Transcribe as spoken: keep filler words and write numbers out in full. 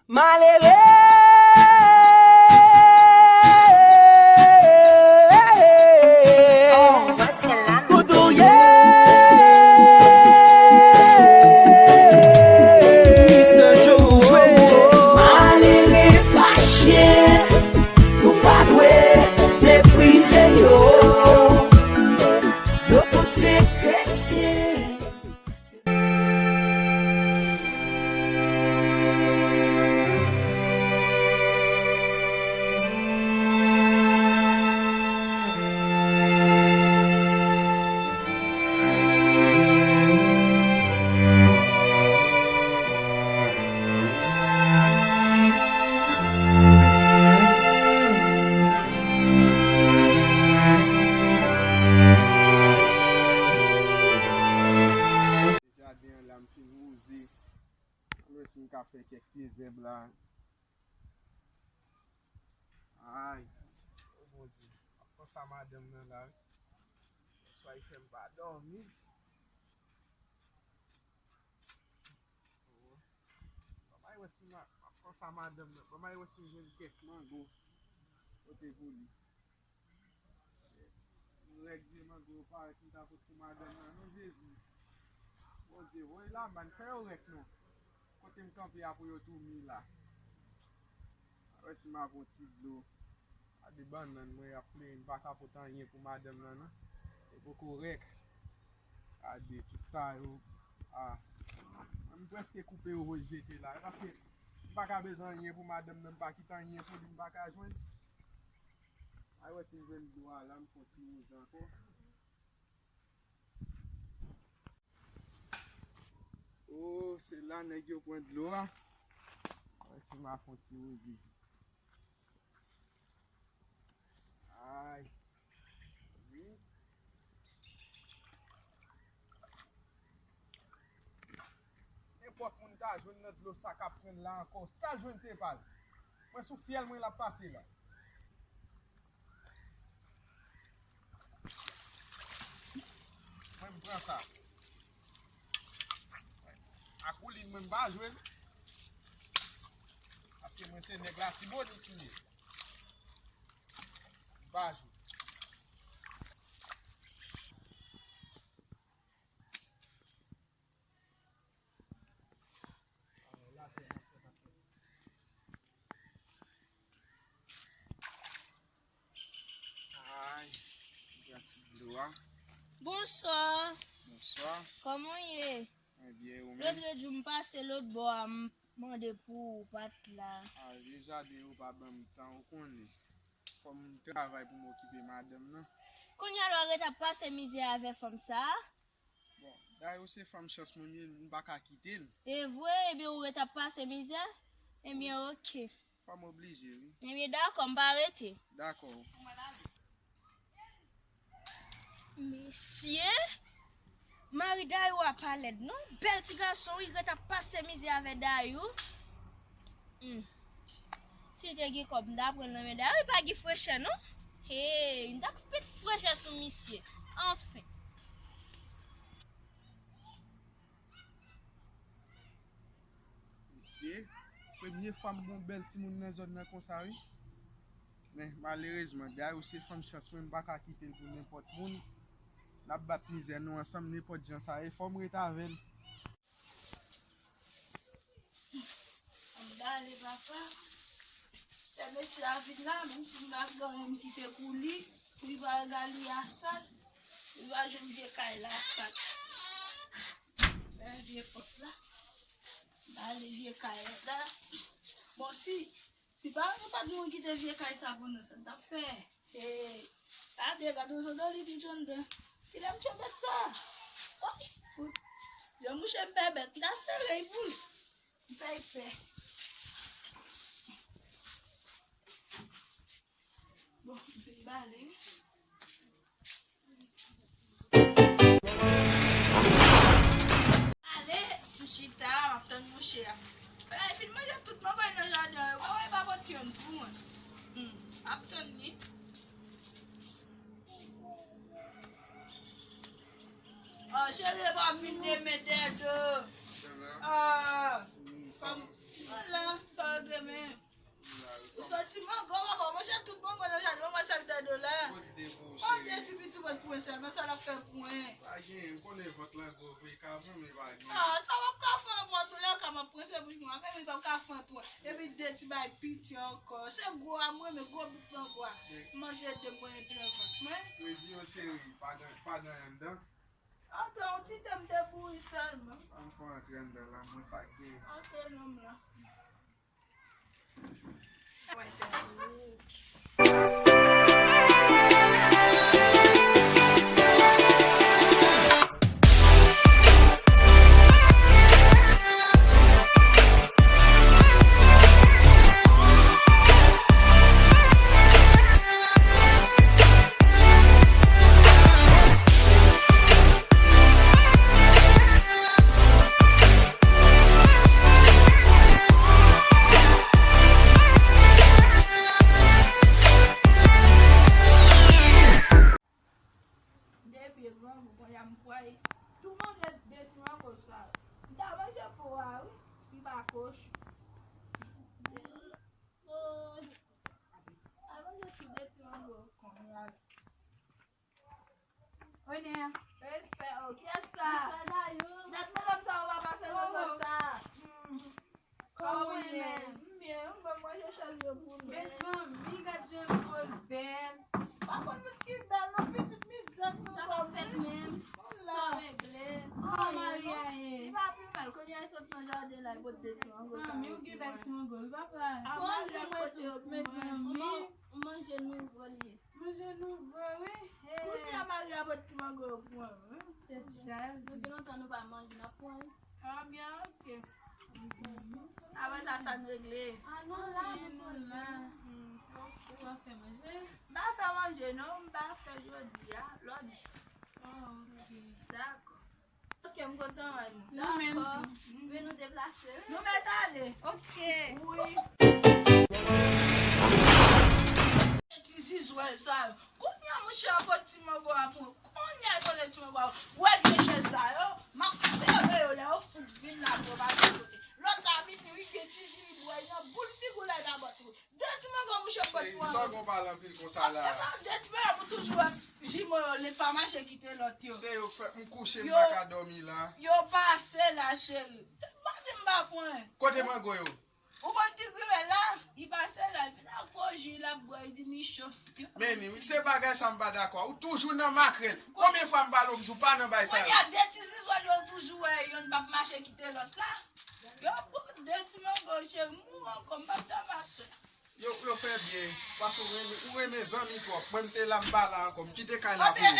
Malere, kote w ye? Mister Joe. Malere pa chen, nou pa dwe meprize yo. Yo tout se kretyen. Jaden an la, m fin wouze. Ann wè si m ka fè kèk pye zèb la. Ay, o Bondye, m ap panse a madanm nan la wi. Swa li fè m pa dòmi. Ban m al wè si ma, m ap panse a madanm nan. Ban m al wè si m jwenn kèk mango pote pou li. Rèk vye mango yo parèt m ta pot pou madanm nan, non, Jezi. Bondye, voye lamann, fè yo rèk non. Kote m kanpe a pou yo tou mi la. Wè si m ap yon ti dlo. Gade bannann mwen ap plenyen, m pa ka pot anyen pou madanm nan, non. Li poko rèk. Gade tout sa yo. Ah. M prèske koupe yo voye jete la. E paske m pa ka bezwen anyen pou madanm nan, m pa kite anyen pou li, m pa ka jwenn. Ay wè si m jwenn dlo a la, m fè yon ti wouze ankò. Oh, se la nèg yo pran dlo a. Ay, wè si m a fè yon ti wouze. Ay. Wi. Nenpòt moun ta jwenn nan dlo sa k ap pran la ankò, sa l jwenn se pa l. Mwen sou fyèl mwen l ap pase la. Mwen m pran sa. Ak woulin mwen m pa jwe l. Paske mwen se nèg Latibonit m ye. M pa jwe. Ay, gade ti dlo a. Bonswa. Bonswa. Kòman w ye? Mwen byen, ou menm? Lòt jou m pase lòt bò a, m mande pou ou, ou pa t la. A, vye jaden yo pa ban m tan, ou konnen. Fò m travay pou m okipe madanm nan. Kounye a la w ret ap pase mizè avè fanm sa a? Bon, dayè se fanm chans mwen m ye, m pa ka kite l. E vre? Ebyen ou ret ap pase mizè? Ebyen oke. Fò m oblije, wi. Ebyen dakò, m pa rete. Dakò. Mesye, mari Dayou a pa lèd non. Bèl ti gason, wi, ret ap pase mizè avè Dayou. Hmm. Si te gen kòb, m ta pran l nan men Dayou, li pa gen frechè non. Hey, m ta met frechè sou misye. Anfen. Mesye, premye fwa m wè yon bèl timoun nan zòn nan konsa, wi. Men, malerezman, Dayou se fanm chans mwen, m pa ka kite l pou nenpòt moun. N ap bat mizè nou ansanm, nenpòt jan sa ye, fò m ret avè l. Ann bale, papa. Fè mesye a vin la, menm si m pa gen anyen m kite pou li, pou li pa regale a sal, li pa jwenn vye kay la sal. Fè vye pòt la. Bale vye kay la. Bon, si, si pa nou pa t moun kite vye kay sa pou nou, sa n t ap fè? E, gade, gade yon zodoli ki t anndan. Kilè m tchwe bèt sa? Oy, fout. Jan mouche m pè bèt, m ta sere l pou l. M fè l pè. Bon, m fin bale. Ale, m chita, m ap tann mouche a. Bagay fin manje tout mangoy nan jaden an, yo pa wè pa pote youn pou mwen. Hmm, ap tann li. Oh, cheri, pa vin demen, Dèdo. Ah, kòm, ala, sa yo Pwen sèlman, sa l ap fè pwen. Pa gen, m konnen vant lan gwo vre, ka pwen, men pa gen. Ah, sa w ap ka fè pwen, tou lè ka m ap pwen, se bouch mwen, men li p ap ka fè pwen. Epi de ti bay piti ankò. Se gwo a mwen, men gwo bout mwen gwo a. Manje de m konnen plen vant mwen. Kredi yo cheri, pa gen, pa gen anndan. Antre yon ti tan m te bouri sèlman. An fè antre anndan la, mwen sa k gen. Antre nonm lan. De pye granmoun, kounye a m kwè tou manje de ti mango sa yo. M ta manje po a wi, m pa kochon. Al manje tou de ti mango kounye a. Onè. Respè, oh, kiyès sa? Bonsoir, Dayou. Nèt, mwen menm sa, ou pa pase nan zòn sa. Kòman w ye? M byen, m byen, mwen je chèz yo pou mwen. Mezanmi, gad jan l bèl. Pa konn moun ki bèl non, pitit mizè nou. Sa pa fèt menm. Sa regle. Kòman Maria ye? Li pa pi mal, kounye a sot nan jaden la, li pot de ti mango sa. Manmi, ou gen bèl ti mango wi, papa. A Maria pote yo pou mwen. Mezanmi. Manje nouvo li ye. Manje nouvo wi. Kounye a Maria pot ti mango yo pou mwen. Tèt chaje. Nou gen lontan nou pa manje, n ap pran wi. Ah, byen, ok. Apre sa, sa n regle. Ah, nou la, nou la. Ou pa fè manje? M pa fè manje, non, m pa fè jodi a, lòt jou. Ah, ok. Dakò. Ok, m kontan wè nou. Nou menm tou. Men nou deplase wi. Nou mèt ale. Ok. Wi. Ti zizwèl sa yo. Kounye a, monchè, yo pot ti mango a pou mwen. Kounye a, yo pot ti mango a. Wè vye chèz sa yo, m ap sere yo lè yo fout vin la pou yo pa vin kote. Lòt la, mini, wi, gen ti ji bwè nan boul figi w la, l ap bò ti. De ti mango, monchè, pot ti mango. Sa w gon pale anpil konsa la. E pa de ti mango pou toujou wè jimo yo, li pa mache kite lòt yo. Se yo k fè m kouche, m pa ka dòmi la. Yo pase la, cheri. Pa di m pa pran. Kote mango yo? Ou konn ti grimèl la, li pase la, li vin ak gwo ji, l ap bwè, li di li cho. Men ni, wi, se bagay sa m pa dakò. Ou toujou nan makrèl. Konbyen fwa m pale w, m di w pa nan bay sa yo? Kounye a, de ti zizwèl yo toujou wè, youn p ap mache kite lòt la. Yo pran de ti mango, cheri, m mouri ankò, m p ap dòmi aswè. Yo, yo fè byen, paske ou renmen, ou renmen zanmi twòp. Mwen, m te la, m pa la ankò, m kite kay la pou ou.